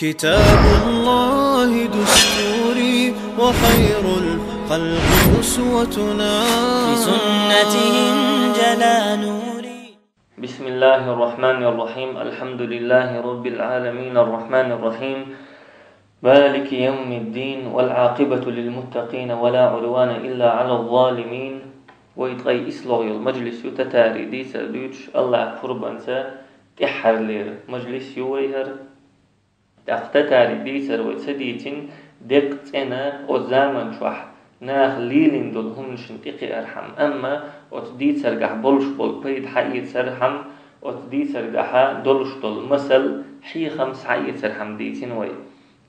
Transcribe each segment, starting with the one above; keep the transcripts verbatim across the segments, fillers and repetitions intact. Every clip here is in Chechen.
كتاب الله دستوري وخير الخلق أسوتنا. بسنته انجلى نوري. بسم الله الرحمن الرحيم. الحمد لله رب العالمين الرحمن الرحيم مالك يوم الدين والعاقبة للمتقين ولا عدوان إلا على الظالمين. Вай ткъаь ислогӀа йола мажлис ю татари дийцар дуьйцуш, Аллахь пурбанца тӀеххьарлера мажлис ю вай хӀара. ТӀаккха татари дийцар вай ца дийцина, деккъа цӀена оцу заман чохь наха лелийна долу хӀуманашна тӀекхиархьама, амма оцу дийцаргахь болуш болу пайда хьаэцархьама, оцу дийцаргахьа долуш долу масал, хьехам схьаэцархьама дийцина вай.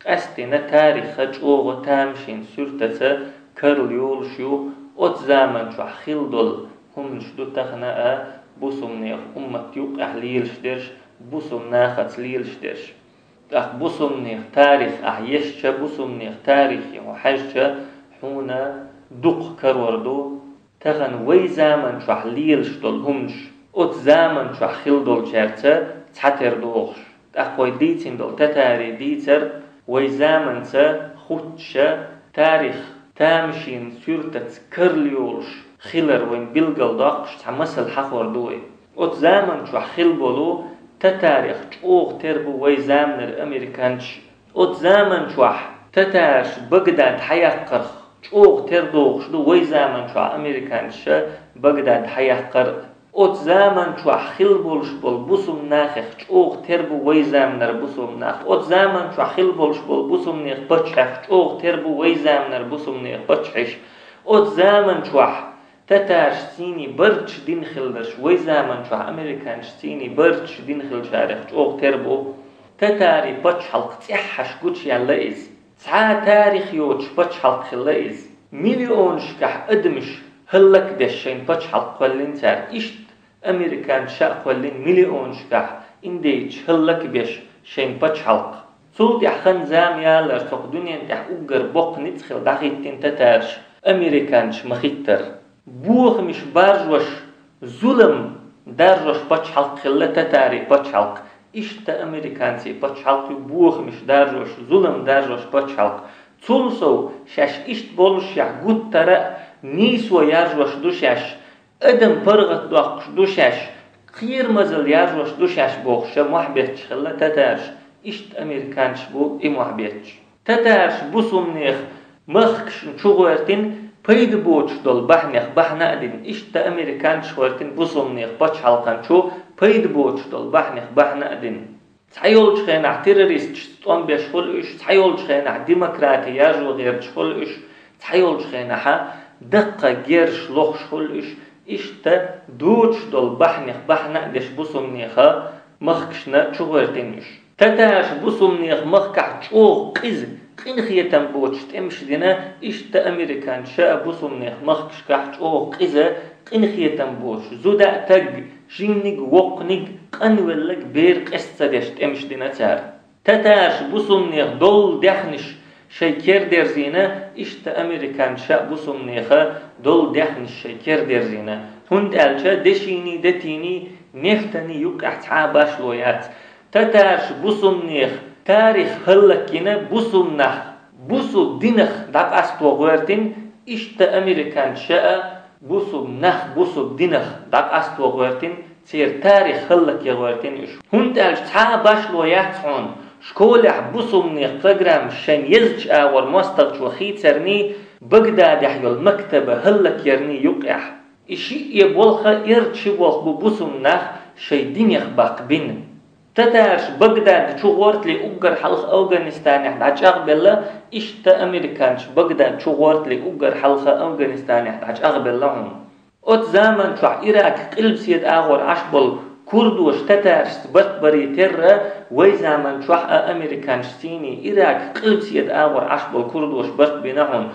Къаьсттина тарихха чӀогӀа тамашийна суьртаца карла йолуш ю, оцу заман чохь хилла долу хӀуманаш ду тахана а бусулбанех уммат юккъехь лелаш дерш, бусулба нахаца лелаш дерш. ТӀаккха бусулбанех тарих ахь ешча, бусулбанех тарихе хьо хьаьжча, хьуна дукха карор ду, тахана вай заман чохь лелаш долу хӀуманаш, оцу заман чохь хилла долчаьрца цхьатера догӀуш. ТӀаккха вай дийцина долу татари дийцар вай заманца хутташа, тарих тамашийна суьртаца карла йолуш хилар вайн билгалдоккхуш цхьа масал хьахор ду вай. Оцу заман чохь хилла болу татарех чӀогӀа тера бу вай заманара американцаш. Оцу заман чохь татараш Багдад хьаяккхарх чӀогӀа тера догӀуш ду вай заман чохь американцаша Багдад хьаяккхар. Оцу заман чохь хилла болуш болу бусулба нахех чӀогӀа тера бу вай заманара бусулба нах. Оцу заман чохь хилла болуш болу бусулбанех паччахьех чӀогӀа тера бу вай заманара бусулбанех паччахьаш. Оцу заман чохь татараш цӀийний барча дина хиларш, вай заман чохь американцаш цӀийний барча дина хилчарех чӀогӀа тера бу. Татари пачхьалкх цӀеххьаш гучуяьлла иза. Цхьа а тарих йоцуш пачхьалкх хилла иза. Миллионашкахь адамаш хӀаллакдеш шайн пачхьалкх кхоьллина цара. Иштта американцаша а кхоьллина миллионашкахь индейцаш хӀаллакбеш шайн пачхьалкх. Цул тӀаьхьа хан-зама яларца хӀокху дуьнен тӀехь уггар боккха ницкъ хилла дӀахӀиттина татараш американцаш ма-хӀиттара. Бохамаш баржош, зулам даржош пачхьалкх хилла татари пачхьалкх. Иштта американций пачхьалкх ю бохамаш даржош, зулам даржош пачхьалкх. Цул сов шаьш иштта боллушехь гуттара а нийсо яржош ду шаьш, адам паргӀатдоккхуш ду шаьш, кхерамазалла яржош ду шаьш бохуша мохь бетташ хилла татараш. Иштта американцаш бу и мохь бетташ. Татараш бусулбанех махкашна чугӀоьртина пайда боцуш долу бахьанех бахьана а дина, иштта американцаш гӀоьртина бусулбанех пачхьалкхан чу пайда боцуш долу бахьанех бахьана а дина. Цхьайолчу хенахь террористашца тӀом беш хуьлу уьш, цхьайолчу хенахь демократи яржо гӀерташ хуьлу уьш, цхьайолчу хенахьа даккха герзаш лохуш хуьлу уьш, иштта доцуш долу бахьанех бахьана а деш бусулбанеха махкашна чугӀоьртина уьш. Татараш бусулбанех махкахь чӀогӀа къиза, къинхетам боцуш тӀемаш дина, иштта американцаша а бусулбанех махкашкахь чӀогӀа къиза, къинхетам боцуш, зуда а таг, жимниг а, воккханиг а, къанвеллаг а, бер а къеста ца деш тӀемаш дина цара. Татараш бусулбанех долу даьхнаш шайн кера дерзийна, иштта американцаша а бусулбанеха долу даьхнаш шайн кера дерзийна. ХӀунда аьлча дешийний, детийний, нефтаний юккъехь цхьа а башхало яц. Татараш бусулбанех тарих хӀаллакйина, бусулба нах бусулба динах дӀакъасто гӀоьртина, иштта американцаша а бусулба нах бусулба динах дӀакъасто гӀоьртина, церан тарих хӀаллакъе гӀоьртина уьш. ХӀунда аьлча цхьа а башхало яц хьуна, школехь бусулбанех программаш шайна езачу агӀор мостагӀчо хийцарний, Багдадехь йолу мактаба хӀаллакъярний юккъехь. И шиъ а болх а, эрча ши болх бу бусулба нах шайн динех баккха бина. Татараш Багдад чугӀортале уггар хьалха Афганистанехь дӀачӀагӀбелла, иштта американцаш Багдад чугӀортале уггар хьалха Афганистанехь дӀачӀагӀбелла хьуна. Оцу заман чохь Ирак къилбаседа агӀор Ӏаш болу курдоша татарашца барт барий терра, вай заман чохь а американцаш цӀийний Ирак къилбаседа агӀор Ӏаш болу курдоша барт бина хьуна.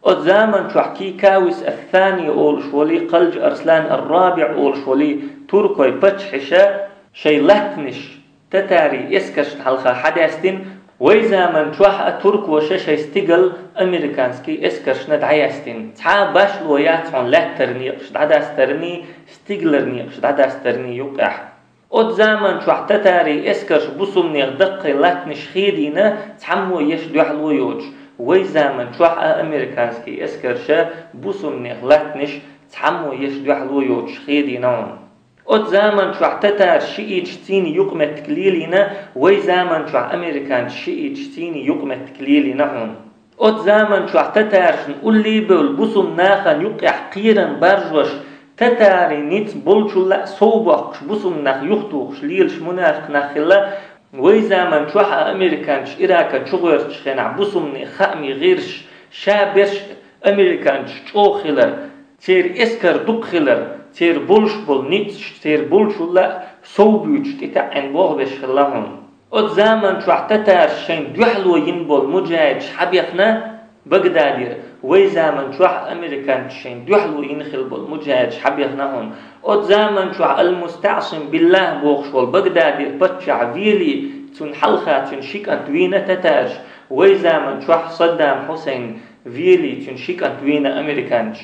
Оцу заман чохь Кикавис ас-Сани олуш волий, Калжи Арслан ар-РабиӀ олуш волий, туркой паччахьаша шайн латтанаш татарий эскаршна хьалха хьадаьстина, вай заман чохь а туркоша шайн стигал американский эскаршна дӀаяьстина. Цхьа а башхало яц хьуна лаьттара некъаш дӀадастарний, стигалара некъаш дӀадастарний юккъехь. Оцу заман чохь татарийн эскарша бусумнех даккхий латтанаш хедийна, цхьаммо еш дуьхьало йоцуш, вай заман чохь а американский эскарша бусумнех латтанаш цхьаммо еш дуьхьало йоцуш хедийна хьуна. Оцу заман чохь татарша шииташ цийна юкъаметтиг лелийна, вай заман чохь американча шииташ цийна юкъаметтиг лелийна хьуна. Оцу заман чохь татаршна уллий бевлла бусум нахана юкъехь кхерам баржош, татарийн ницкъ болчул а сов боккхуш бусум нах юхатухуш лелаш мунафикъ нах хилла, вай заман чохь а американча Иракан чугӀоьртачу хенахь бусумне хаамийн гӀирсаш ша берш американчаш чӀогӀа хилар, церан эскар дукха хилар, церан болуш болу ницкъаш церан болчул а сов буьйцуш тӀетаьӀӀина болх беш хилла хьуна. Оцу заман чохь татарша шайн дуьхьало йина болу муджахидаш хьабехна Багдадера, вай заман чохь а американчаш шайн дуьхьало йина хилла болу муджахидаш хьабехна хьуна. Оцу заман чохь ал-МустаӀсим Биллах бохуш волу Багдадера паччахь велий, цунна хьалха цуьнан ши кӀант вийна татарша, вай заман чохь Саддам Хьусайн велий, цуьнан ши кӀант вийна американчаш.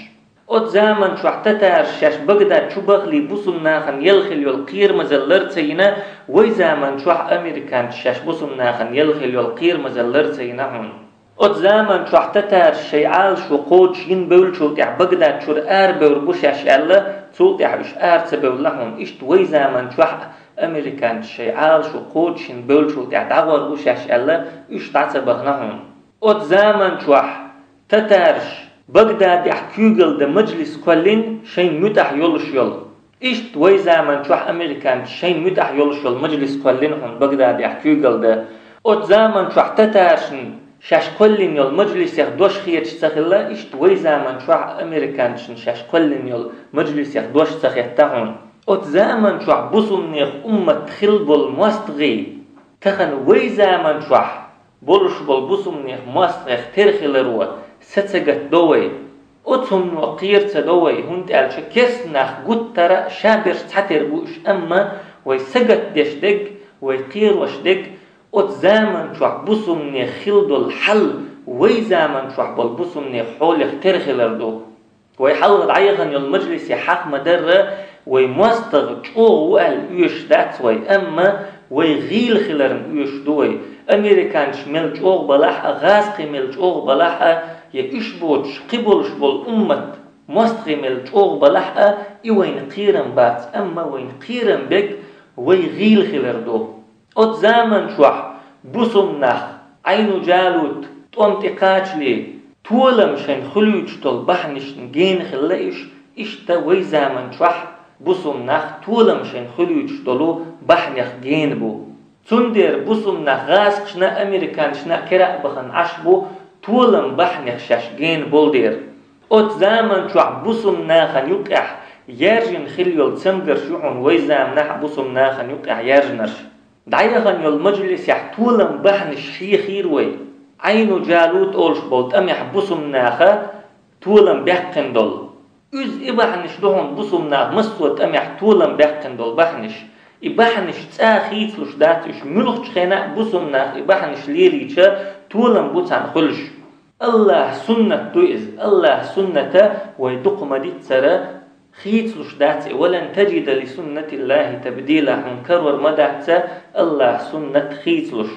Оцу заман чохь татарша шаьш Багдад чу бахале бусум нахана яла хилла йолу кхерамазалла лар ца йина, вай заман чохь американчаш шаьш бусум нахана яла хилла йолу кхерамазалла лар ца йина хьуна. Оцу заман чохь татарша шайн Ӏалашо кхочушйина бевллачул тӀаьхьа Багдад чуьра арабевр бу шаьш аьлла, цул тӀаьхьа уьш ара ца бевлла хьуна. Иштта вай заман чохь а американчаш шайн Ӏалашо кхочушйина бевллачул тӀаьхьа дӀагӀор бу шаьш аьлла, уьш дӀа ца бахна хьуна. Оцу заман чохь татарша Багдадехь куьйгалла дан мажлис кхоьллина шайн муьтӀахь йолуш йолу. Иштта вай заман чохь американчаш шайн муьтӀахь йолуш йолу мажлис кхоьллина хьуна Багдадехь куьйгалла дан. Оцу заман чохь татаршна шаьш кхоьллина йолу мажлисех дош хеташ ца хилла, иштта вай заман чохь американчашна шаьш кхоьллина йолу мажлисех дош ца хетта хьуна. Оцу заман чохь бусумнех уммат хилла болу мостагӀий, тахана вай заман чохь болуш болу бусумнех мостагӀех тера хиларо са ца гатдо вай. Оцу хӀумано кхера ца до вай, хӀунда аьлча керста нах гуттара а ша берш цхьатерра бу уьш, амма вай са гатдеш дерг, вай кхерош дерг, оцу заман чохь бусумнех хилла долу хьал вай заман чохь болу бусумнех хьолех тера хилар ду. Вай хьалха дӀаяхана йолу мажлисе хьаха ма-дарра, вай мостагӀа чӀогӀа ву аьлла оьшуш дац вай, амма вай гӀийла хиларна оьшуш ду вай. Американчаш мел чӀогӀа балахь а, гӀазкхий мел чӀогӀа балахь а, я уьш боцуш кхин болуш болу уммат, мостагӀий мел чӀогӀа балахь а, и вайна кхерам бац, амма вайна кхерам берг вай гӀийла хилар ду. Оцу заман чохь бусум нах Ӏайну Джалут тӀом тӀе кхачале, толам шайн хуьлуьйтуш долу бахьанашна гена хилла уьш, иштта вай заман чохь бусум нах толам шайн хуьлуьйтуш долу бахьанех гена бу. Цундела бусум нах гӀазкхашна а, американчашна а кара а бахана Ӏаш бу, толам бахьанех шаьш гена болу дела. Оцу заман чохь бусум нахана юкъехь яьржина хилла йолу цамгарш ю хьуна вай заманахь а бусум нахана юкъехь яьржинарш. ДӀаяхана йолу мажлисехь толам бахьанаш хьехийра вай. Ӏайну Джалут олуш болу тӀамехь бусум наха толам баьккхина долу. Уьзза и бахьанаш ду хьуна бусум наха массо а тӀамехь толам баьккхина долу бахьанаш. И бахьанаш цкъа хийцалуш дац уьш, муьлххачу хенахь а бусум наха и бахьанаш лелийча, толам бу царна хуьлуш. АллахӀан суннат ду иза. АллахӀан сунната вай дукха ма-диццара, хийцалуш дац и. «Ва лан таджида ли суннатиллахӀи табдила», хьуна карор ма дац АллахӀан суннат хийцалуш.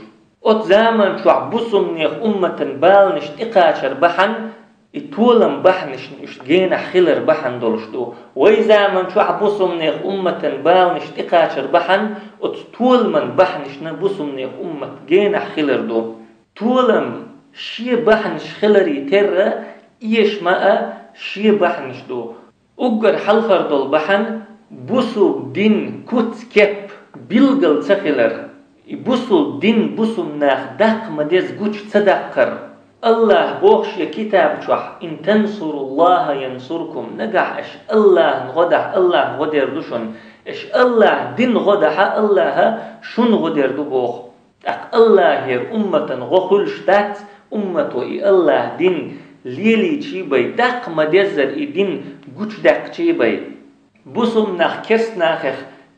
Оцу заман чохь бусумнех умматан баланаш тӀекхачар бахьана, и толам бахьанашна уьш генахь хилар бахьана долуш ду. Вай заман чохь бусумнех умматан баланаш тӀекхачар бахьана, оцу толаман бахьанашна бусумнех уммат генахь хилар ду. Толам шен бахьанаш хиларе терра, эша ма а, шен бахьанаш ду. Уггар хьалхар долу бахьана бусулба дин куц-кеп билгал ца хилар. И бусулба дин бусулба нах даккха ма деза гуча ца даккхар. АллахӀа боху шен китаб чохь: «Ин тансуруллахӀа янсуркум». Нагахь аша АллахӀна гӀо дахь, АллахӀа гӀо дер ду шуна. Аша АллахӀан дин гӀо дахьа, АллахӀа шуна гӀо дер ду боху. ТӀаккха АллахӀера умматан гӀо хуьлуш дац, уммато и АллахӀан дин лелийчий бай, даккха ма деззара и дин гучадаьккхичий бай. Бусулба нах керста нахех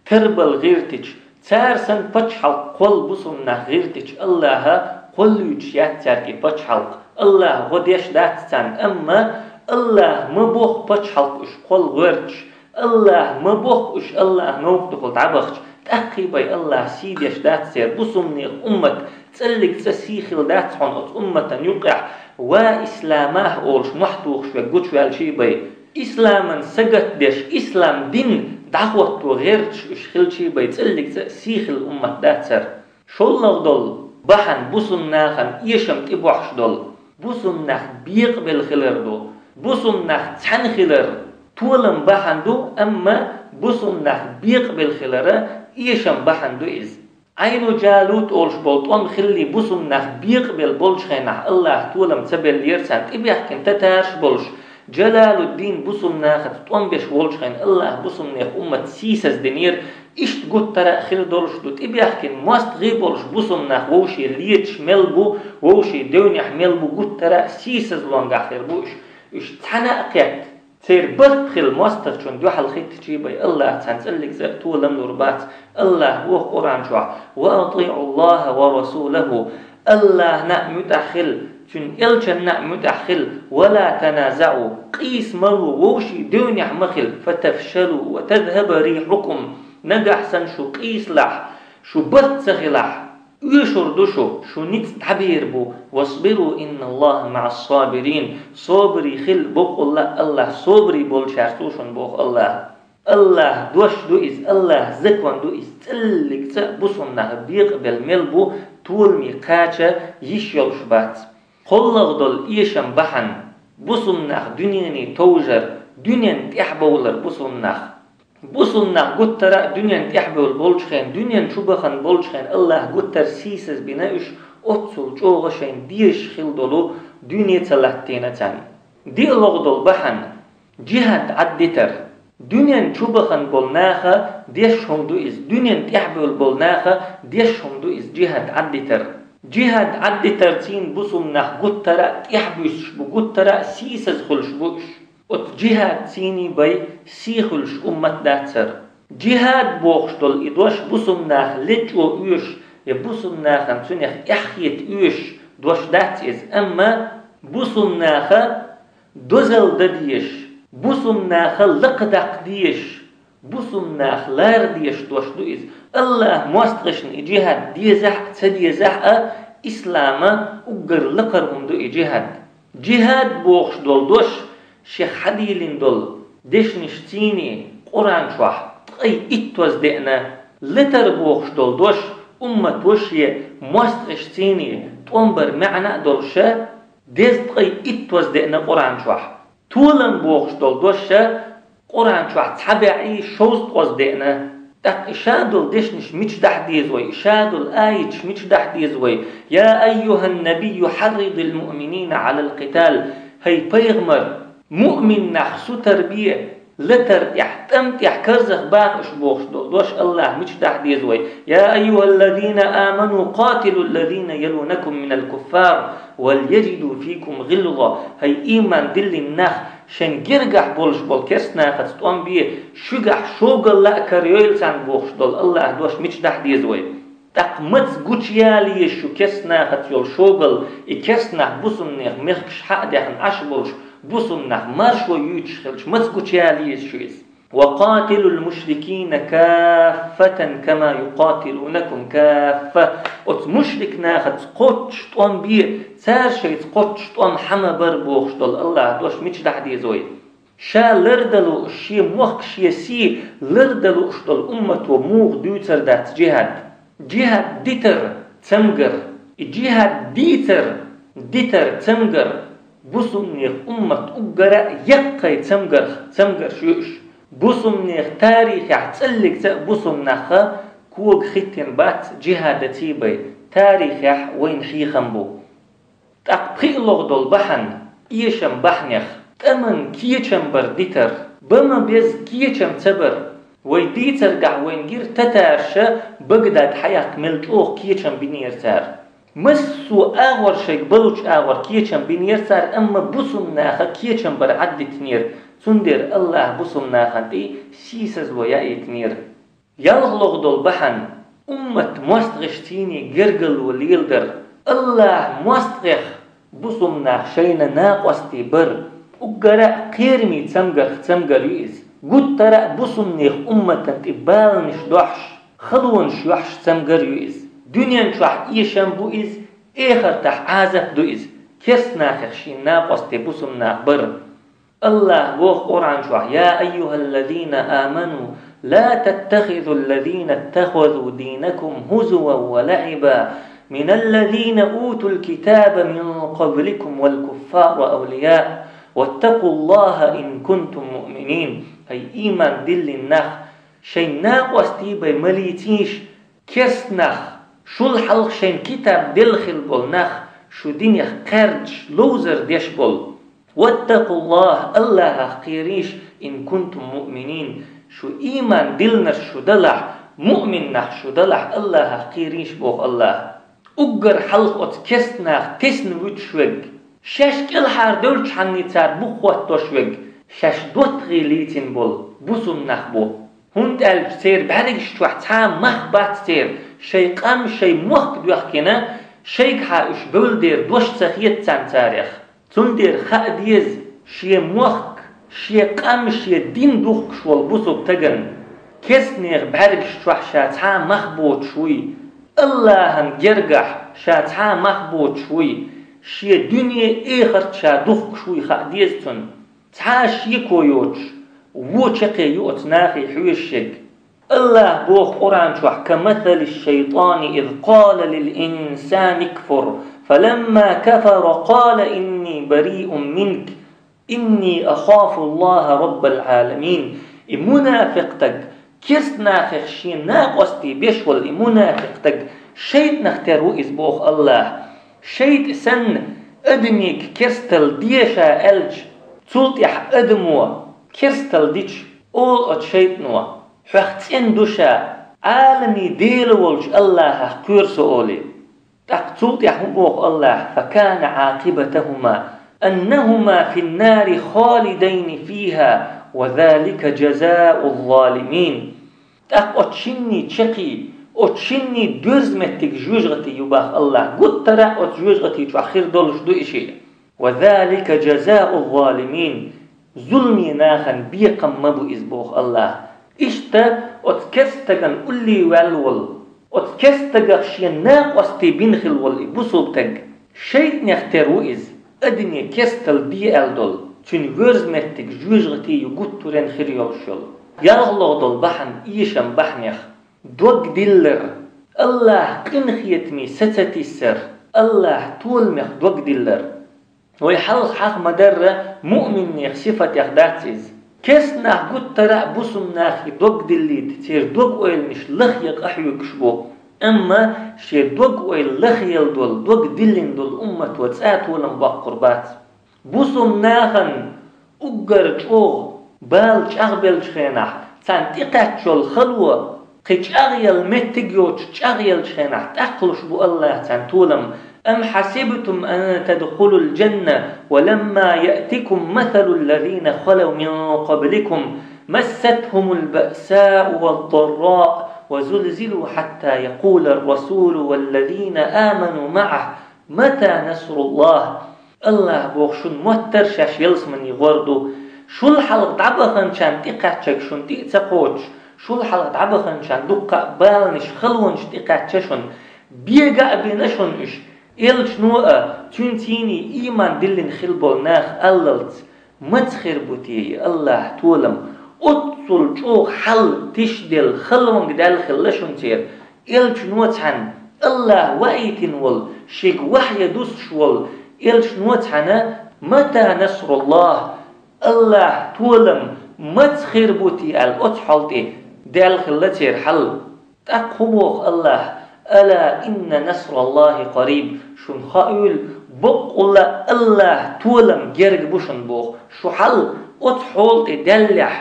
тарбала гӀиртича, цара санна пачхьалкх кхолла бусулба нах гӀиртича, АллахӀа кхоллуьйтуш яц цаьрга и пачхьалкх. АллахӀа гӀо деш дац царна, амма АллахӀа ма бохху пачхьалкх уьш кхолла гӀоьрташ, АллахӀа ма бохху уьш АллахӀан новкъа духула дӀабахча, ТӀаккхий бай Аллахь сий деш дац церан, бусумнех уммат цӀаллиг цӀа сий хилла дац хьона оцу умматан юкъехь, ва исламах олуш мохь тухуш верг гучуваьлчий бай. Исламан сагатдеш, ислам дин дӀахӀотто гӀерташ уьш хилчий бай, цӀаллиг цӀа сий хилла уммат дац церан. ШоллагӀа долу бахьана бусум нахана эшам тӀебохьуш долу, бусум нах бекъабелла хилар ду. Бусум нах цхьаьна хилар толам бахьана ду, амма бусум нах бекъабелла хилара эшам бахьана ду иза. Ӏайну Джалут олуш болу тӀом хиллий, бусум нах бекъабелла болчу хенахь Аллахь толам ца беллера царна, тӀебехкина татараш болуш, Джалалуддин бусум нахаца тӀом беш волчу хенахь Аллахь бусумнех уммат сийсаздинера, иштта гуттара а хир долуш ду, тӀебехкина мостагӀий болуш бусум нах вовшийн леташ мел бу, вовшийн девнехь мел бу, гуттара а сийсазлонгахь хир бу уьш, уьш цхьаьна а кхетта. Церан барт хилла мостагӀчунна дуьхьал хӀиттачий бай Аллахь цхьаьна цӀаллиг цӀа а толам лур бац. Аллахь боху Къуръан чохь: «Ва атиӀу Аллахьа ва расулаху», Аллахьна а муьтӀахь хила, Цуьнан элчанна а муьтӀахь хила, «ва ла таназаӀу», къийса ма ло, вовшийн девнехь ма хила, «фатафшалу ва тазхаба рихьукум», нагахь санна шу къийсалахь, шу барт ца хилахь, оьшур ду шу, шу ницкъ дӀабер бу, «васбиру, инна Аллахьа маӀас-сабирин», собарий хила, боккъалла а Аллахь собарий болчаьрца ву шуна боху Аллахь. Аллахь дош ду иза, Аллахь закон ду иза, цӀаллиг цӀа бусум нах бекъабелла мел бу, толаме кхача йиш йолуш бац. КхоалгӀа долу эшам бахьана, бусум нах дуьнене товжар, дуьнен тӀехь бовлар бусум нах. Бусум нах гуттара а дуьнен тӀехь бевлла болчу хенахь, дуьнен чу бахана болчу хенахь Аллахь гуттар сийсаз бина уьш, оццул чӀогӀа шайн дезаш хила долу дуьне ца латтийна царна. ДиълагӀа долу бахьана, джихад Ӏаддитар. Дуьнен чу бахана болу наха деш хӀума ду иза, дуьнен тӀехь бевлла болу наха деш хӀума ду иза, джихад Ӏаддитар. Джихад Ӏаддитарцийна бусум нах гуттара а тӀехь буьссуш бу, гуттара а сийсаз хуьлуш бу уьш. Оцу джихадцийний бай сий хуьлуш уммат дац хӀара. Джихад бохуш долу и дош бусум нах лечкъо оьшуш я бусум нахана цуьнах эхь хета оьшуш дош дац иза, амма бусум наха дозалла дан дезаш, бусум наха лакхадаккха дезаш, бусум нах лара дезаш дош ду иза. Аллахь мостагӀашна и джихад дезахь а, ца дезахь а, ислама уггар лакхара хӀума ду и джихад. Джихад бохуш долу дош шех хьадийлина долу дешнашцийний Къуръан чохь ткъе иттоз деана, летар бохуш долу дош уммато шен мостагӀашцийний тӀом бар маьӀна а долуша, дезткъе иттоз деана Къуръан чохь. Толам бохуш долу дош ша Къуръан чохь цхьа бӀе шовзткъоз деана. ТӀаккха и ша долу дешнаш мича дахьа деза вай, и ша долу аяташ мича дахьа деза вай? «Я айюхьан-набийю хьарридил муъминина Ӏалал къитал». ХӀай пайхамар, муъмин нах сутара бе, латар тӀехь, тӀам тӀехь карзах баха уьш бохуш долу дош Аллахь мича дахьа деза вай? «Я айюхьаллазина аману къатилуллазина ялунакум минал куффар, вал яджиду фикум гӀилза». ХӀай ийман диллина нах, шайн гергахь болуш болу керстанахаца тӀом бе, шуьгахь шогалла а карайойла царна бохуш долу Аллахь дош мича дахьа деза вай? ТӀаккха маца гучуяла еза шу керстанахаца йолу шогалла, и керстанах бусумнех мехкаш хьа а даьхна Ӏаш болуш, бусумнах маршо юьйцуш хилча, маца гучуяла еза шу иза? «Ва къатилул мушрикина каффатан кама юкъатилунакум каффа». Оцу мушрик нахаца кхоччуш тӀом бе, цара шайца кхоччуш тӀом хьа ма бара бохуш долу Аллахь дош мича дахьа деза вай? Ша лардан лууш, шен мохк, шен сий лардан лууш долу уммато муха дуьйцур дац джихад? Джихад дитар цамгар, и джихад дийцар, дитар цамгар, бусумнех уммат уггара а яккхай цамгарх цамгарш ю уьш. Бусумнех тарихехь цӀаллигца а бусум наха кога хӀиттина бац джихадаций бай, тарихехь вайна хьехам бу. ТӀаккха пхиълагӀа долу бахьана, эшам бахьанех, тӀаман кечам бар дитар, бама беза кечам ца бар. Вай дийцаргахь вайна гира татарша Багдад хьаяккха мел чӀогӀа кечам бинера цара. Массо а агӀор шайга балучу агӀор кечам бинера цара, амма бусум наха кечам бар Ӏаддитинера, цундела Аллахь бусум нахана тӀе сийсазло яийтинера. ЯлхалгӀа долу бахьана, уммат мостагӀашцийний гергарло леладар. Аллахь мостагӀех бусум нах шайна накъостий бар. Уггара а кхераме цамгарх цамгар ю иза. Гуттара а бусумнех умматан тӀе баланаш дохьуш, Халонаш йохьаш цамгар ю иза. Дуьнен чохь эшам бу иза, эхартахь Ӏазап ду иза. Керста нахах шен накъостий бусулба нах бар. АллахӀа боху Къуръан чохь: «يا أيها الذين آمنوا لا تتخذوا الذين اتخذوا دينكم هزوا ولعبا من الذين أوتوا الكتاب من قبلكم والكفار أولياء واتقوا الله إن كنتم مؤمنين». ХӀай ийман диллина нах, шайн накъостий бен ма лийцийша, керста нах, шул хьалха шайн китаб делла хилла болу нах, шу динех кхаьрдаш, ловзар деш болу. «واتقوا الله», АллахӀах кхерийша, «إن كنتم مؤمنين», шу ийман диллинарш шу далахь, муъмин нах шу далахь, АллахӀах кхерийша боху АллахӀа. Уггар хьалха оцу керста нах тесна вуьтуш верг, шаьш кӀелхьардевлчхьанний цара бух хӀоттош верг, шаьш доттагӀий лийцина болу бусулба нах бу. ХӀунда аьлча церан бӀаьргаш чохь цхьа а мах бац церан, шайн къам, шайн мохк доьхкина, шайгахьа уьш бевлла дера дош ца хета царна царех. Цундела хаа деза, шен мохк, шен къам, шен дин духкуш волу бусулба стагана керстанех бӀаьргаш чохь ша цхьа а мах боцуш вуй, АллахӀан гергахь ша цхьа а мах боцуш вуй, шен дуьне, эхарт ша духкуш вуй хаа деза цунна. Цхьа а шеко йоцуш, вон чаккхе ю оцу нахе хьоьжуш ерг. АллахӀа боху Къуръан чохь: «كمثل الشيطان إذ قال للإنسان اكفر فلما كفر قال إني بريء منك إني أخاف الله رب العالمين». И мунафикъ стаг, керста нахах шен накъостий беш волу и мунафикъ стаг, шайтӀанах тера ву иза боху АллахӀа. ШайтӀа санна, адамига керстал де ша аьлча, цул тӀаьхьа адамо керстал дича, олу оцу шайтӀано: «Хьох цӀена ду ша, Ӏаламийн Дела волчу АллахӀах кхоьру со», олий. ТӀаккха цул тӀаьхьа хӀун боху АллахӀа: «فكان عاقبتهما أنهما في النار خالدين فيها وذلك جزاء الظالمين». ТӀаккха оцу шинний чаккхе, оцу шинний доьзна меттиг жоьжахати ю боху АллахӀа. Гуттара а оцу жоьжахати чохь хир долуш ду и шиъ. «وذلك جزاء الظالمين». Зуламе нахана бекхам ма бу иза боху АллахӀа. Иштта оцу керста стагана улле ваьлла волу, оцу керста стагах шен накъостий бина хилла волу и бусулба стаг, шайтӀанех тера ву иза, адаме керстал де аьлла долу, цуьнан воьрза меттиг жоьжахати ю гуттаренна хир йолуш йолу. ЯлхалгӀа долу бахьана эшам бахьанех дог диллар, АллахӀа къинхетаме са ца тиссар, АллахӀа толамех дог диллар. Вай хьалха хьаха ма-дарра, муъминнех сифатех дац иза. Керста нах гуттара а бусулба нахе дог диллийта, церан дог-ойланаш лахъе къахьоьгуш бу. Амма шен дог-ойла лахъелла долу, дог диллина долу уммато цкъа а толам боккхур бац. Бусулба нахана уггар чӀогӀа бала чӀагӀбеллачу хенахь, царна тӀекхаьчча йолу хало, кхин чӀагӀъяла меттиг йоцуш чӀагӀъеллачу хенахь, тӀаккха луш бу АллахӀа царна толам. «أم حسبتم أن تدخلوا الجنة ولما يأتكم مثل الذين خلوا من قبلكم مستهم البأساء والضراء وزلزلوا حتى يقول الرسول والذين آمنوا معه متى نصر الله». АллахӀа боху: «Шуна моттара шаьш ялсамане гӀор ду. Шул хьалха дӀабаханчарна тӀекхаьчнарг шуна тӀе а ца кхочуш, шул хьалха дӀабаханчарна дуккха а баланаш, халонаш тӀекхаьчна шуна, бега а бина шуна уьш, элчано а, цуьнан цӀийнан ийман диллина хилла болу наха аллалц. Маца хир бу те и АллахӀа толам? Оццул чӀогӀа хьал тишделла, халонга даьлла хилла шуна церан». Элчано цхьаьна, АллахӀа ваийтина волу, шега вахьйе дуссуш волу элчано цхьаьна: «Мата насруллахӀ?» АллахӀа толам маца хир бу те аьлла, оцу хьал тӀе даьлла хилла церан хьал. ТӀаккха хӀун боху АллахӀа: «Ала инна насраллахӀи къариб». Шуна хаийла, баккъалла АллахӀа толам герга бу шуна боху. Шу хьал оцу хьол тӀе даьллехь,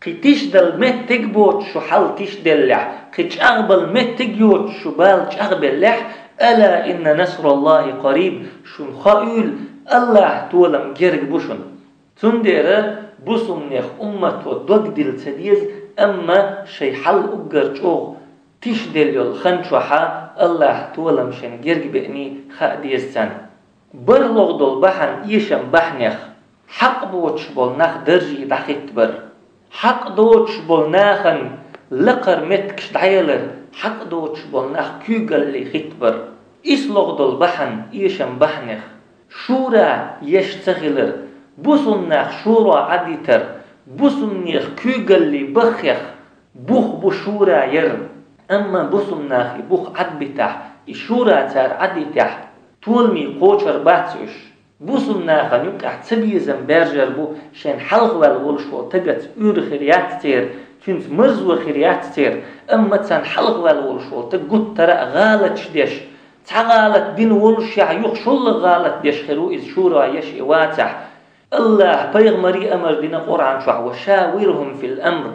кхин тишдала меттиг боцуш шу хьал тишделлехь, кхин чӀагӀбала меттиг йоцуш шу бала чӀагӀбеллехь, «Ала инна насраллахӀи къариб», шуна хаийла, АллахӀа толам герга бу шуна. Цундела бусулбанех уммато дог дилла ца деза, амма шайн хьал уггар чӀогӀа тишделла йолу хан чохьа АллахӀа толам шайна герга беъний хаа деза царна. БарлагӀа долу бахьана эшам бахьанех хьакъ боцуш болу нах даржехь дӀахӀиттабар. Хьакъ доцуш болу нахана лакхара меттигаш дӀаялар, хьакъ доцуш болу нах куьйгалле хӀиттабар. Ислогъа долу бахьана, эшам бахьанех, шура еш ца хилар, бусулнах шура Ӏадитар, бусулнех куьйгалле баххех бух бу шура яр. Амма бусулнах и бух Ӏадбитахь, и шура цара Ӏадитахь, толамий кхочур бац уьш. Бусулнахана юкъахь цабезам баьржар бу, шайн хьалхаваьлла волуш волу тагаца уьйр хир яц церан, цуьнца марзо хир яц церан, амма царна хьалхаваьлла волуш волу таг гуттара а гӀалаташ деш, цхьа гӀалат дина волушехь, юха шоллагӀа гӀалат деш хир ву иза шура еш и вацахь. Аллаха пайхамаре амар дина Къуръан чохь: «Ва шавирхум фил амр».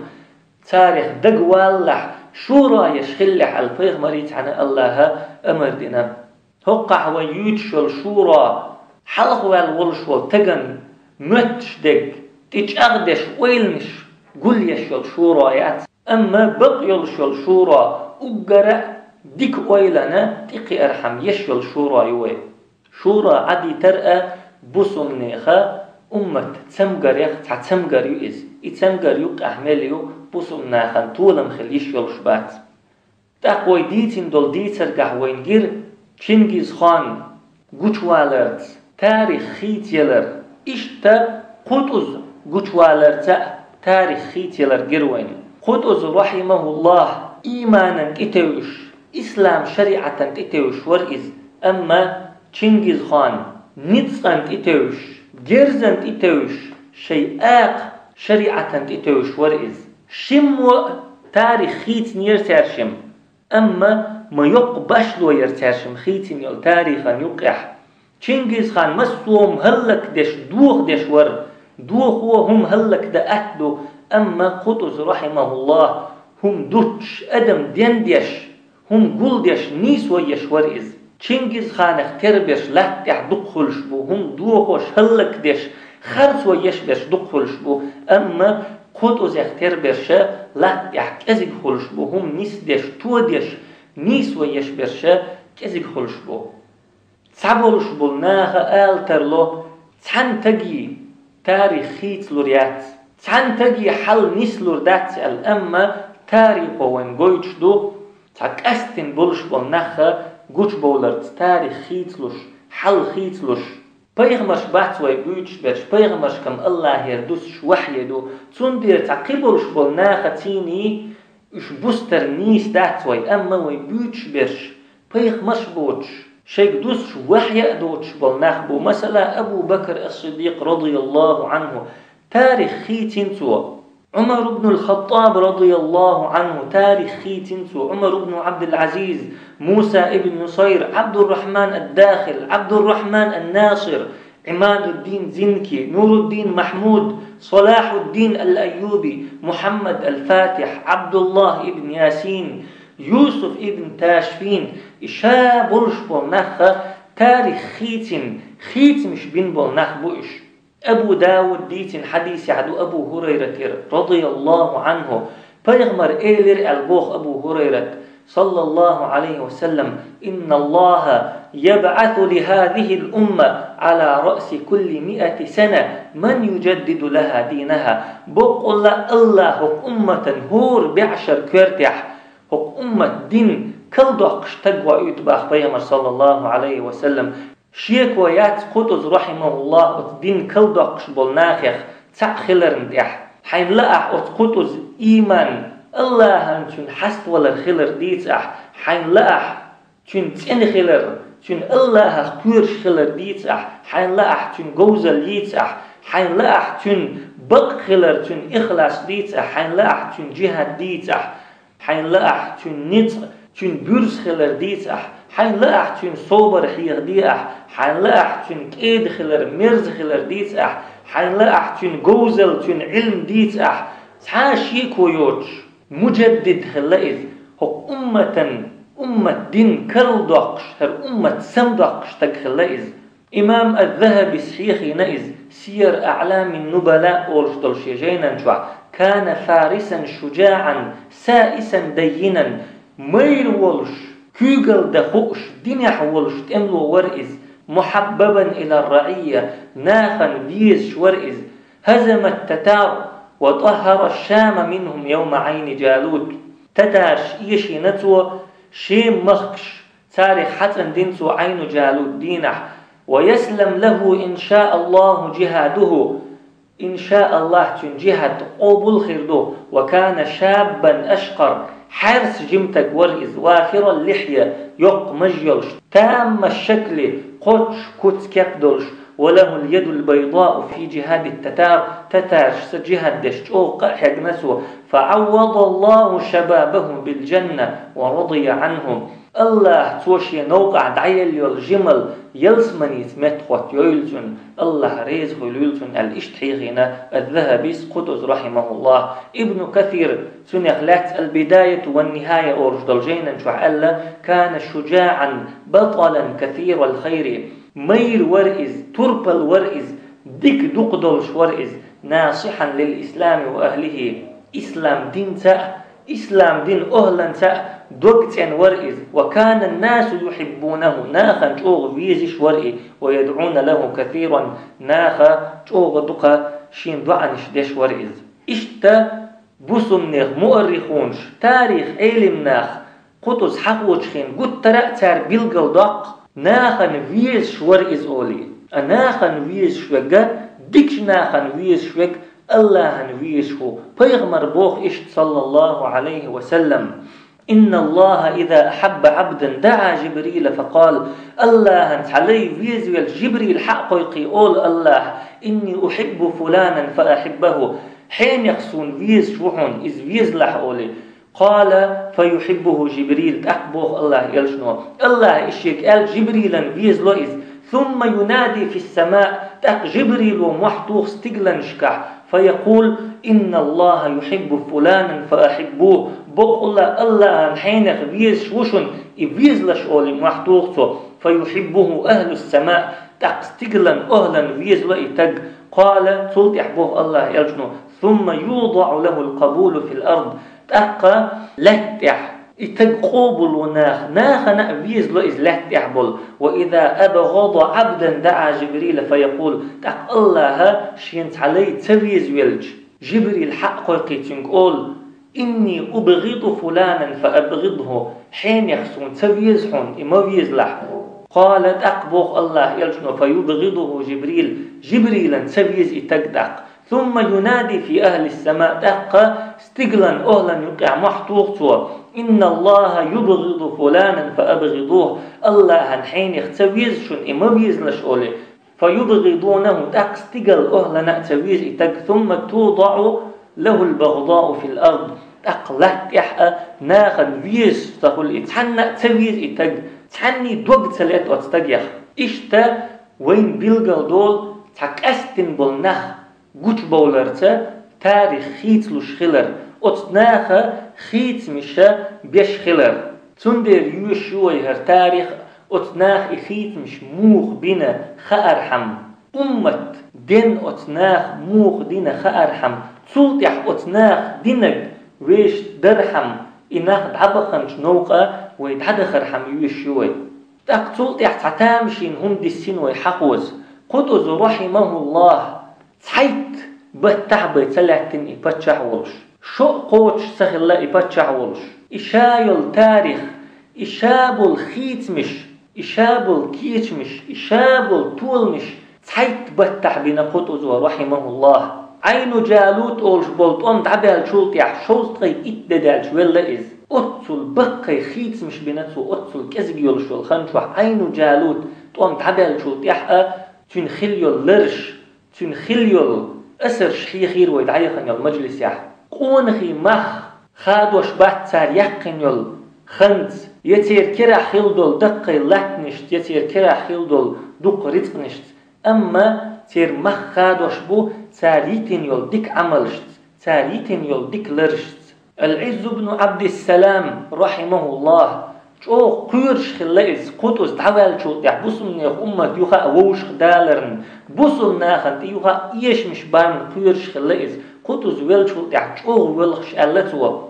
Царех дагавалалахь, шура еш хилалахь аьлла, пайхамаре цхьаьна Аллаха амар дина. ХӀокхахь вай юьйцуш йолу шура, хьалхаваьлла волуш волу таган моьттуш дерг, тӀечӀагӀдеш ойланаш гулъеш йолу шура яц. Амма бакъ йолуш йолу шура уггара а дика ойлана тӀекхиархьама еш йолу шура ю вай. Шура Ӏадитар а бусулнеха уммат цамгарех цхьа цамгар ю иза. И цамгар юккъехь мел ю, бусулнахана толам хила йиш йолуш бац. ТӀаккха вай дийцина долу дийцаргахь вайна гира Чингизхан гучуваларца тарих хийцаялар. Иштта Къутуз гучуваларца а тарих хийцаялар гира вайна. Къутуз, рахьимахуллах, ийманан тӀетевжаш, ислам шариӀатан тӀетевжаш вара иза. Амма Чингизхан ницкъан тӀетевжаш, герзан тӀетевжаш, шайн акха шариӀатан тӀетевжаш вара иза. Шиммо а тарих хийцинера цаьршимма, амма ма йоккха башло яра цаьршимма хийцина йолу тарихан юккъехь. Чингизхан массо а хӀума хӀаллакдеш, дохадеш вара. Дохо хӀума хӀаллакдан атта ду, амма Къутуз, рахьимахуллах, хӀума дуттуш, адам дендеш, хӀума гулдеш, нийсо еш вара иза. Чингизханах тербеш латта тӀехь дукха хуьлуш бу, хӀума дохош, хӀаллакдеш, харцо еш берш дукха хуьлуш бу, амма Къутузех терберш латта тӀехь кӀезиг хуьлуш бу, хӀума нисдеш, тодеш, нийсо еш берш кӀезиг хуьлуш бу. Цхьаболуш болу наха ала тарло, цхьана таге тарих хийцалур яц, цхьана таге хьал нислур дац аьлла, амма тарихо вайн гойтуш ду, цхьа къаьстина болуш болу нах гучубовларца тарих хийцалуш, хьал хийцалуш. Пайхамарш бац вай буьйцуш берш, пайхамаршкам Аллахера дуссуш вахье ду, цундела цхьа кхиболуш болу наха цийний, уьш бустар нийса дац вай, амма вай буьйцуш берш, пайхамарш боцуш, шайга дуссуш вахье а доцуш болу нах бу. Масала, Абу Бакр ас-Сиддикъ, радияллаху Ӏанху, тарих хийцина цо. Ӏумар ибн ал-Хаттаб, радияллаху Ӏанху, тарих хийцина цо. Ӏумар ибн Ӏабдул-Ӏазиз, Муса ибн Нусайр, Ӏабдуррахьман ад-Дахил, Ӏабдуррахьман ан-Насир, Ӏимадуддин Зинки, Нуруддин Махьмуд, Салахьуддин ал-Айюби, Мухьаммад ал-Фатихь, Ӏабдуллах ибн Ясин, Юсуф ибн Ташфин, и ша болуш болу нах тарих хийцина, хийцамаш бина болу нах бу уьш. Абу Дауд дийцина хьадисехь ду Абу ХӀурайратера, радияллаху Ӏанху, пайхамар элира аьлла боху Абу ХӀурайрат, саллаллаху Ӏалайхи ва саллам: «Инналлаха ябъасу ли хазихил умма Ӏала раъси кулли миати сана ман южаддиду лаха динаха». Боккъалла Аллах хӀокху умматан хӀора бӀешар коьртехь, хӀокху уммат дин калдоккхуш таг воуьйту баха пайхамар, саллаллаху Ӏалайхи ва саллам. Шеко яц Къутуз, рахьимахуллах, оцу дин калдоккхуш болу нахех цхьаъ хиларна тӀехь. Хьайна лаахь оцу Къутуз ийман, Аллахьан цуьнан хьаставалар хилар дийца ахь, хьайна лаахь цуьнан цӀена хилар, цуьнан Аллахьах кхоьруш хилар дийца ахь, хьайна лаахь цуьнан говзалла йийца ахь, хьайна лаахь цуьнан бакъ хилар, цуьнан ихлас дийца ахь, хьайна лаахь цуьнан жихӀад дийца ахь. Хьайна лаахь цуьнан ницкъ, цуьнан буьрса хилар дийца ахь, хьайна лаахь цуьнан собар хьехаде ахь, хьайна лаахь цуьнан кӀеда хилар, мерза хилар дийца ахь, хьайна лаахь цуьнан говзалла, цуьнан Ӏилма дийца ахь, цхьа а шеко йоцуш, мужаддид хилла иза, хӀокху умматан, уммат дин карладоккхуш, хӀара уммат самадоккхуш стаг хилла иза. Имам аз-Захабис хьехийна иза Сияр АӀламин Нубала олуш долу шен жайнан чохь: «Кана фарисан шужаӀан, саисан даййинан», майра волуш, куьйгалла дан хууш, динехь волуш тӀемало вара иза, «мухьаббабан ила раӀийя», нахана везаш вара иза, «хӀазамат татар ва тӀаххара Шама минхум явма Ӏайни Жалут». Татарш эшийна цо Шем махкаш, царех хьацӀандина цо Ӏайну Джалут дийнахь. ويسلم له إن شاء الله جهاده. Ин ша Аллахь, цуьнан джихад къобал хир ду. وكان شابا أشقر, хьаьрса жимстаг вара иза, وافر اللحية, йоккха маж йолуш, تام الشكل, кхоччуш куц кеп долуш, وله اليد البيضاء في جهاد التتار, татаршца джихад деш чӀогӀа къа а хьегна цо. فعوض الله شبابه بالجنة ورضي عنه. Аллахь, цо шен новкъахь дӀаелла йолу жималла ялсаманица меттахӀоттайойла цунна, Аллахь реза хуьлийла цунна, аьлла, иштта хьехийна аз-Захьабис кхузахь, рахьимахуллахь. Ибн Касир цунах лаьцна «Аль-Бидаяту ван-Нихая» олуш долу жайнан чохь аьлла: كان شجاعا بطلا كثير الخير. Майра вара иза, турпал вара иза, дика дукха долуш вара иза, ناصحا للإسلام وأهله, ислам динца а, ислам дин охӀланца а дог цӀена вара иза. وكان الناس يحبونه, нахана чӀогӀа везаш вара и, ويدعون له كثيرا, наха чӀогӀа дукха шен доӀанаш деш вара иза. Иштта бусулбанех муаррихунаш, тарих Ӏелимнах кхузахь хьахочу хенахь гуттара а цара билгалдоккху, нахана везаш вара иза олий. А нахана везаш верг, дикачу нахана везаш верг, Аллахьана везаш ву. Пайхамар боху иштта, саллаллаху Ӏалайхи ва саллам: إن الله إذا أحب عبدا دعا جبريل فقال. Аллахьана цхьа лай везавелча, Жибрил хьа а кхойкхий, олу Аллахьа: إني أحب فلانا فأحبه. Хьенех суна везаш ву хьуна, иза везалахь олий. قال: فيحبه جبريل. ТӀаккха боху Аллахьан элчано: Аллахьа и шега аьлла, Жибрилан везало иза. ثم ينادي في السماء. ТӀаккха Жибрило мохь туху стигланашкахь. فيقول: إن الله يحب فلانا فأحبوه. Бакъулла Аллахьана хьенех везаш ву шуна, и везалаш олий мохь туху цо. فيحبه أهل السماء. ТӀаккха стиглан охӀлан везало и таг. قال, цул тӀаьхьа боху Аллахьан элчано: ثم يوضع له القبول في الأرض. ТӀаккха лаьтта тӀехь и таг къобал ву наха, нахана а везало иза лаьтта тӀехь болу. وإذا أبغض عبدا دعا جبريل فيقول. ТӀаккха Аллахьа шена цхьа лай ца везавелча, Жибрил хьа а кхойкхий, цуьнга олу: إني أبغض فلانا فأبغضه. Хьенех суна ца веза хьуна, и ма везалахь. قال, тӀаккха боху Аллахьан элчано: فيبغضه جبريل. Жибрилан ца веза и таг тӀаккха. ثم ينادي في أهل السماء. ТӀаккха стиглан охӀлан юкъехь мохь туху цо: إن الله يبغض فلانا فأبغضوه. Аллахьана хьенех ца веза шуна, и ма везалаш олий. فيبغضونه. ТӀаккха стигал охӀлана а ца веза и таг. ثم توضع له البغضاء في الأرض. ТӀаккха латта тӀехь а нахана везаш ца хуьлу и, цхьанна а ца веза и таг, цхьанний дог ца летта оцу стагех. Иштта вайна билгалдолу цхьа къаьсттина болу нах гучубовларца тарих хийцалуш хилар, оцу наха хийцамаш беш хилар. Цундела йоьшуш ю вай хӀара тарих, оцу наха и хийцамаш муха бина хаархьама, уммат ден оцу наха муха дина хаархьама, цул тӀаьхьа оцу наха динарг вешан дархьама, и нах дӀабаханчу новкъа вай дӀадахархьама йоьшуш ю вай. ТӀаккха цул тӀаьхьа цхьа тамашийна хӀума диссина вай хьахоза. Кхутузу, рахьимахуллахь, цхьайтта баттахь бен ца лаьттина и паччахь волуш. Шо а кхочуш ца хилла и паччахь волуш. И ша йолу тарих, и ша болу хийцамаш, и ша болу кечамаш, и ша болу толамаш цхьайтта баттахь бина Кхутузо, рахьимахуллахь. Ӏайну Джалут олуш болу тӀом дӀабаьллачул тӀаьхьа шовзткъе итт де даьлча велла иза. Оццул баккхий хийцамаш бина цо, оццул кӀезиг йолуш йолу хан чохь Ӏайну Джалут тӀом дӀабаьллачул тӀаьхьа а цуьнан хилла йолу лараш, цуьнан хилла йолу асарш хьехийра вай дӀаяхана йолу мажлисехь. Къонахий мах хадош бац цара яьккхина йолу ханца, я церан керахь хилла долу даккхий латтанашца, я церан керахь хилла долу дуккха рицкъанашца, амма церан мах хадош бу цара йитина йолу дика Ӏамалшца, цара йитина йолу дика ларашца. Ал-Ӏизз ибн Ӏабдиссалам, рахьимахуллахь, чӀогӀа кхоьруш хилла иза, Кхутуз дӀаваьллачул тӀаьхьа бусулбанех уммат юха а вовшахдаларна, бусулба нахана тӀе юха а эшамаш барна кхоьруш хилла иза. Кхутуз веллачул тӀаьхьа чӀогӀа воьлхуш аьлла цо: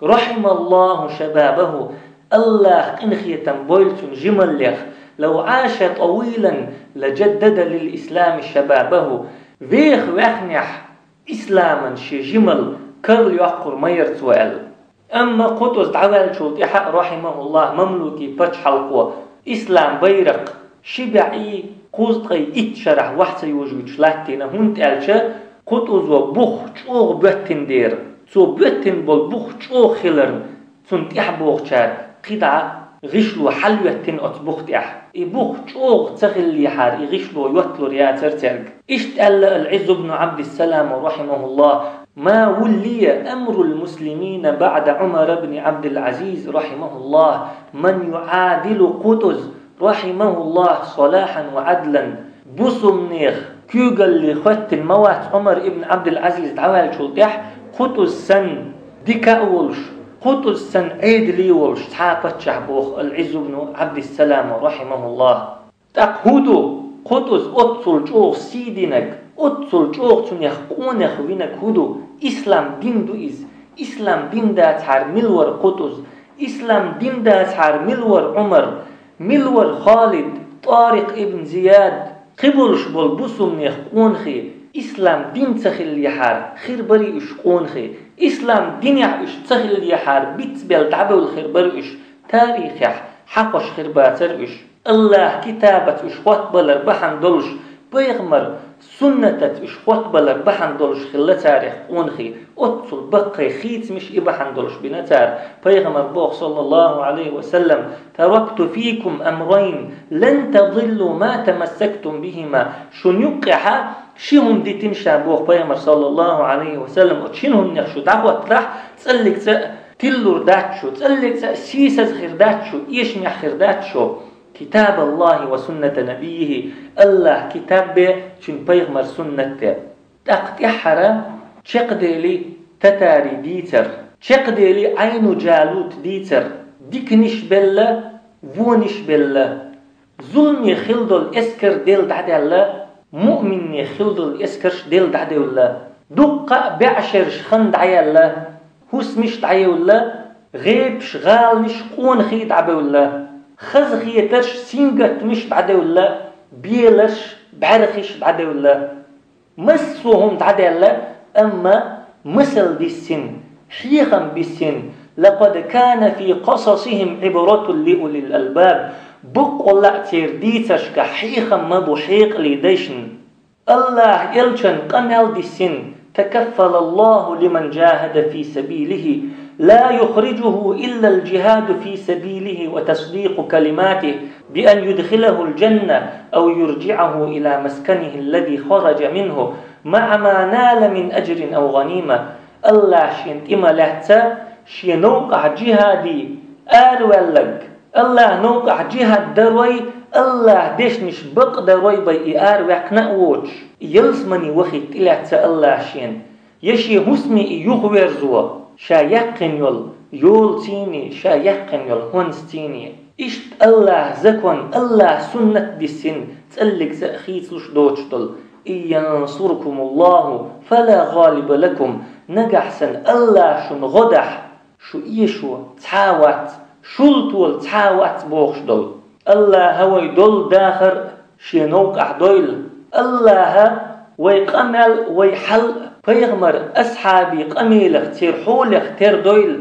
«رحم الله شبابه», Аллахь къинхетам бойла цуьнан жималлех, «لو عاش طويلا لجدد للإسلام شبابه», веха ваьхнехь, исламан шен жималла карла йоккхур ма яра цо аьлла. Амма Къутӏус дӏаваьллачул тӏаьхьа, рахьимахуллахӏ, мамлюкий пачхьалкхо ислам байракх ши бӏаьи кхузткъеи итт шарахь вахь ца йожавича латтийна, хӏунда аьлча Къутӏузо бух чӏогӏа боьттина дера. Цо боьттина бола бух чӏогӏа хиларна, цунна тӏаьхьа богӏучара кхидӏа гӏишло хьалъоьттина оцу бух тӏехь. И бух чӏогӏа ца хиллехьара, и гӏишло йотталур яцара цаьрга. Иштта аьлла ал-Ӏизз ибн Ӏабдиссалама, рахьимахуллахӏ: «ما ولي أمر المسلمين بعد عمر بن عبد العزيز، رحمه الله، من يعادل قطز، رحمه الله، صلاحا وعدلا». Бусулбанех куьйгалле хӏоьттина ма вац Ӏумар ибн Ӏабдул-Ӏазиз дӏаваьллачул тӏаьхьа Къутӏуз санна дика а волуш, Къутӏуз санна Ӏедале а волуш цхьа а паччахь, боху ал-Ӏизз ибн Ӏабдиссалама, рахьимахуллахӏ. ТӀаккха хӀун ду Къутӏуз оццул чӀогӀа сий динарг, оццул чӀогӀа цунах къонах винарг хӀун ду? Ислам дин ду иза. Ислам дин дацахьара мила вара Къутӏуз? Ислам дин дацахьара мила вара Ӏумар? Мила вара Халид, Тарикъ ибн Зияд? Кхин болуш болу бусулбанех къонахий, ислам дин ца хиллехьара, хир барий уьш къонахий? Ислам динехь уьш ца хиллехьара, бицбелла дӀабевлла хир бара уьш, тарихехь хьахош хир бацара уьш. АллахӀ китабаца уьш хоттабалар бахьана долуш, пайхамар суннатаца уьш хоттабалар бахьана долуш хилла царех къонахий, оццул баккхий хийцамаш и бахьана долуш бина цара. Пайхамар боху, саллаллаху алейхи ва саллам: «تركت فيكم أمرين لن تضلوا ما تمسكتم بهما». Шун юккъехьа ши хӀума дитина ша, боху пайхамар, саллаллаху алейхи ва саллам, оцу шина хӀуманех шу дӀахӀоттарахь, цӀаллиг цӀа тиллур дац шу, цӀаллиг цӀа сийсаза хир дац шу, эшамехь хир дац шу. «كتاب الله وسنة نبيه», АллахӀ китаб бе, цуьнан пайхамар суннат де. ТӀаккха тӀаьххьара чекхдели татарий дийцар, чекхдели Ӏайну Джалут дийцар, диканиш белла, вониш белла. Зуламе хила долу эскар Дела дӀадаьлла, муъминне хила долу эскарш Дела дӀадевлла. Дуккха а беӀшераш хан дӀаяьлла, хӀусамаш дӀаевлла, гӀепаш, гӀаланаш, къонахий дӀабевлла, хазахетарш, сингаттамаш дӀадевлла, беларш, бӀаьрхиш дӀадевлла. Массо а хӀума дӀадаьлла, амма масал диссина, хьехам биссина: «لقد كان في قصصهم عبرة لأولي الألباب». Баккъалла а церан дийцаршкахь хьехам ма бу хьекъале дайшна. АллахӀ элчан къамел диссина: «تكفل الله لمن جاهد في سبيله لا يخرجه إلا الجهاد في سبيله وتصديق كلماته بأن يدخله الجنة أو يرجعه إلى مسكنه الذي خرج منه مع ما نال من أجر أو غنيمة». АллахӀ шена тӀе ма лаьцна, шен новкъахь джихӀаде араваьлларг, АллахӀ новкъахь джихӀад дарой, АллахӀ дешнаш бакъдарой бен и араваьккхина а воцуш, ялсамане вахийта тӀелаьцна АллахӀ шена, я шен хӀусаме и юхаверзо, ша яьккхина йолу йолаций, ша яьккхина йолу хӀонсаций. Иштта АллахӀан закон, АллахӀан суннат диссина, цӀаллиг цӀа хийцалуш доцуш долу: «إن ينصركم الله فلا غالب لكم». Нагахь санна АллахӀ шуна гӀо дахь, шу эшо цхьа а вац, шул тола цхьа а вац бохуш долу. АллахӀа вай долу дахар а шен новкъахь дойла. АллахӀа вай къамел а, вай хьал а пайхамар, асхьабийн къамелах, церан хьолех тера дойла.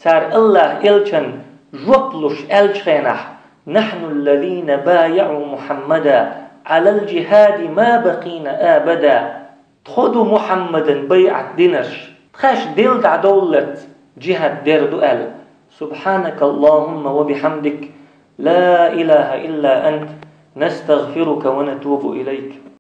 Цара АллахӀан элчан жоп луш аьллачу хенахь: «نحن الذين بايعوا محمدا على الجهاد ما بقينا أبدا». Тхо ду Мухьаммадан байӀат динарш, тхаьш Дела дӀадовллалц джихӀад дер ду аьлла. سبحانك اللهم وبحمدك، لا إله إلا أنت، نستغفرك ونتوب إليك.